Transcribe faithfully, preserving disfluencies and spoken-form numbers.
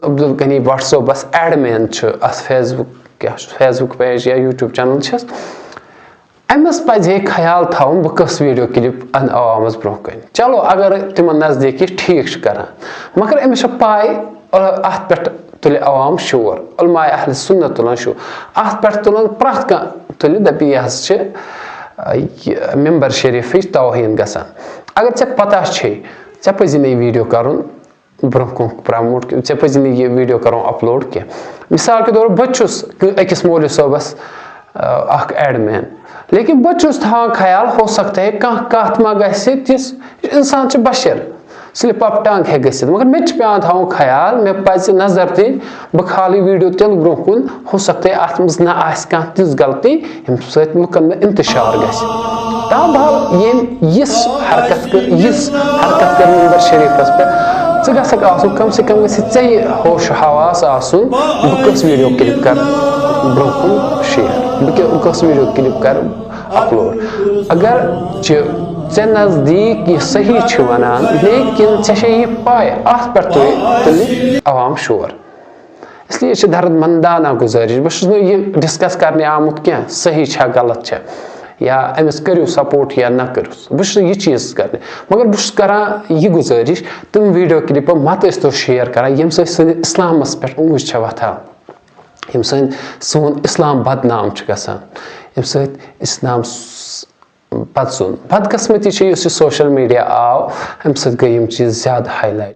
عبدالغنی بٹ صٲبس ایڈمین چھُ اتھ فیس بُک، کیٛاہ چھُ، فیس بُک پیج یا یوٗٹیوب چینل چھس، أمِس پزِ ہے خیال تھاوُن بہٕ کۄس ویڈیو کلپ انہٕ عوامس برونٛہہ کنہِ۔ چلو، اگر تِمن نزدیٖک یہِ ٹھیٖک چھُ کران، مگر أمِس چھِ پاے، اتھ پٮ۪ٹھ تُلہِ عوام شور، علماء اہل سنت تُلان شور، اتھ پٮ۪ٹھ تُلان پرٛٮ۪تھ کانٛہہ تُلہِ، دپہِ یہِ حظ چھِ، آ، یہِ ممبر شریفٕچ توہین گژھان۔ اگر ژےٚ پتہ چھے، ژےٚ پزی نہٕ یہِ ویڈیو کرُن برونٛہہ کُن پروموٹ، ژےٚ پزی نہٕ یہِ ویڈیو کرُن اپلوڈ کینٛہہ۔ مثال کے طور، بہٕ چھُس أکِس مولوی صٲبس، آ، اکھ ایڈمین، لیکن بہٕ چھُس تھاوان خیال، ہو سکتا ہے کانٛہہ کتھ ما گژھِ تِژھ، انسان چھُ بشر، slip of tongue ہیٚکہِ گٔژھِتھ، مگر مےٚ تہِ چھُ پٮ۪وان تھاوُن خیال، مےٚ پزِ نظر دِنۍ، بہٕ کھالہٕ یہِ ویڈیو تیٚلہِ برونٛہہ کُن، ہو سکتا ہے اتھ منٛز نہ آسہِ کانٛہہ تِژھ غلطی ییٚمہِ سۭتۍ لُکن منٛز انتشار گژھِ۔ تابحال ییٚمۍ یِژھ حرکت کٔر، یِژھ حرکت کٔر ممبر شریفس پٮ۪ٹھ، ژٕ گژھکھ آسُن، کم سے کم گژھِ ژےٚ یہِ ہوش حواس آسُن، بہٕ کۄس ویڈیو کلپ کرٕ برونٛہہ کُن شیئر، بہٕ کہِ-، بہٕ کۄس ویڈیو کلپ کرٕ اپلوڈ۔ اگر چھِ ژےٚ نزدیٖک یہِ صحیح چھِ ونان، لیکن ژےٚ چھےٚ یہِ پاے اتھ پٮ۪ٹھ تُلہِ، تُلہِ عوام شور۔ اس لیے چھِ درد مندانہ گزٲرِش، بہٕ چھُس نہٕ یہِ ڈسکس کرنہِ آمُت کینٛہہ صحیح چھا غلط چھا، یا أمِس کٔرِو سپورٹ یا نہ کٔرِو، بہٕ چھُس نہٕ یہِ چیٖز کرنہِ، مگر بہٕ چھُس کران یہِ گزٲرِش، تِم ویڈیو کلپہٕ مت ٲسۍ تو شیئر کران ییٚمہِ سۭتۍ سٲنِس اسلامس پٮ۪ٹھ اونٛگج چھےٚ وۄتھان، ییٚمہِ سۭتۍ سون اسلام بدنام چھُ گژھان، ییٚمہِ سۭتۍ اسلام س-، پتہٕ سُن بدقسمتی چھِ یُس یہِ سوشل میڈیا آو، امہِ سۭتۍ گٔے یِم چیٖز زیادٕ ہائی لائٹ۔